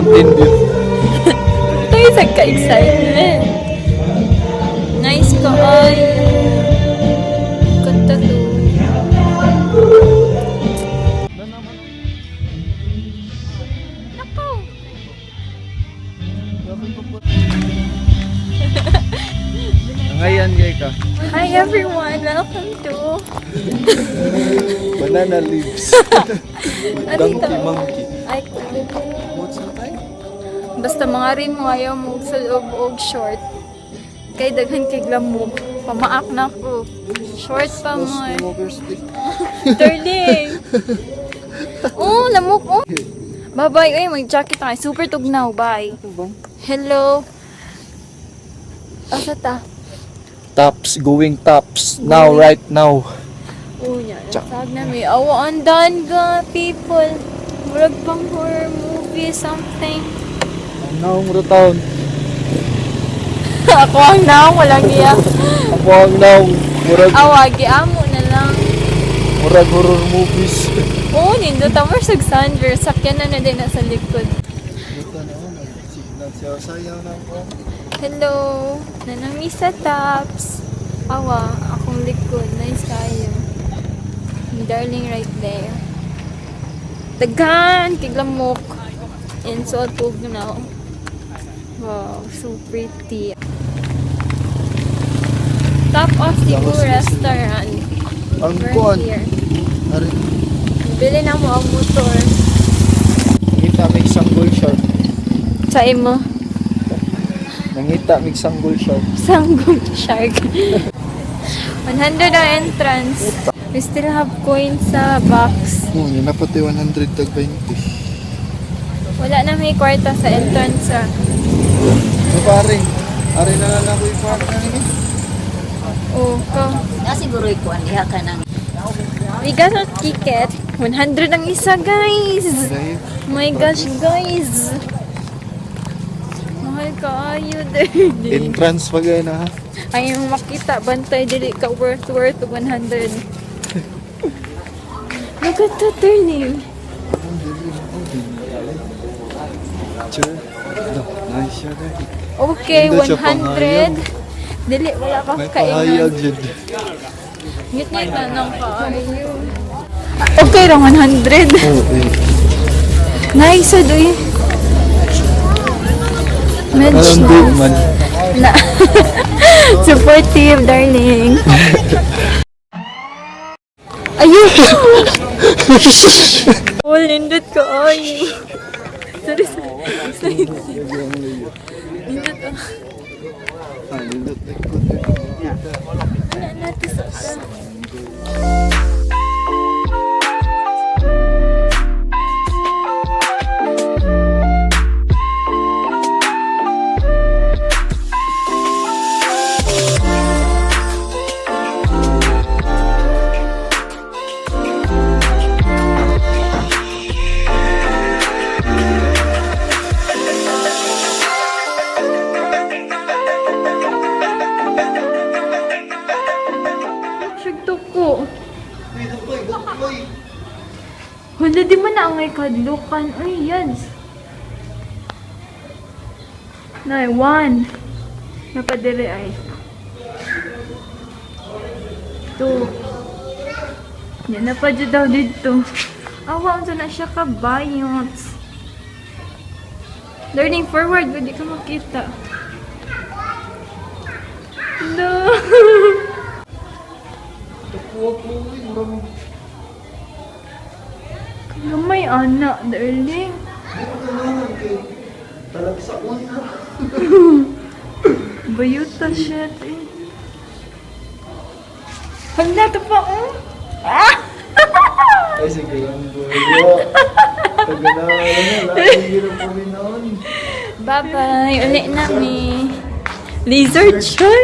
Mountain View. Tayo sa ka-excitement. Nice ko ay. Ganda to. Nako! Ngayon, gay ka. Hi everyone! Welcome to Banana leaves. Ano Donkey ito? monkey. Ay, What's the time? basta mga rin mo ayaw mo sa loob og short. Kay daghan kay lamok. Pamaak na ko. Short pa mo. Eh. Darling! Oh, lamok oh. Bye-bye. Uy, mag-jacket tayo. Super tugnaw. Bye. Hello. Asa ta? Tops, going tops. Now, right now. Oh, nya. Nasag na may. Awa, andan ga, people. Murag pang horror movie, something. Naong town. Ako ang naong, walang iya. Ako ang naong. Murag, Awa, giamo na lang. murag horror movies. Oo, nindot ang sa Sander. Sakyan na na din na sa likod. Sayaw na ako. Hello! Nanami sa tops. Awa, akong likod. Nice kayo. My darling right there. Daghan! Kiglamok. And so, tug na. Wow, so pretty. Top of Cebu Restaurant. Ang We're kuan. here. Ari, Bili na mo ang motor. Nangita may sanggol shark. Sa imo. Nangita may sanggol shark. Sanggol shark. 100 ang entrance. We still have coins sa box. Oh, yun na pati 100 tag 20. Wala na may kwarta sa entrance ah. So pare, ari na lang ako yung partner ni. Oh, ko. Na siguro ikuan diha ka nang We got our ticket. 100 ang isa, guys. My gosh, guys. Mahal kaayo, darling. Entrance pa gaya na ha. Ay, yung makita, bantay, dili ka worth worth 100. Look at that, darling. Sure. No, nice siya guys. Okay, Hindi siya 100. Dili, wala pa May pahayag kainan. dyan. Ngit-ngit na nang kaayo. Okay lang, 100. Oo, eh. Nice, adoy. Medj Alam di man. Na. Supportive, darling. Ayun! Oh, nindot ka. Ay. Sorry, sorry. Nindot ah. Ah, lindot. Wala natin sa. Siyag ko. Hala, di mo na ang kadlukan. Ay, yan. Nay, one. Napadiri ay. Two. Yan, napadyo daw dito. Awa, unsa na siya ka bayot. Learning forward, ba di ka makita. No. Gamay, ana, darling. Talagsa ko na. Bayuta shit eh. Hala, ito pa oh. Ah! Ay, sige lang, boy. Taga na, lagi na po noon. Bye-bye. Uli nami. Lizard siya.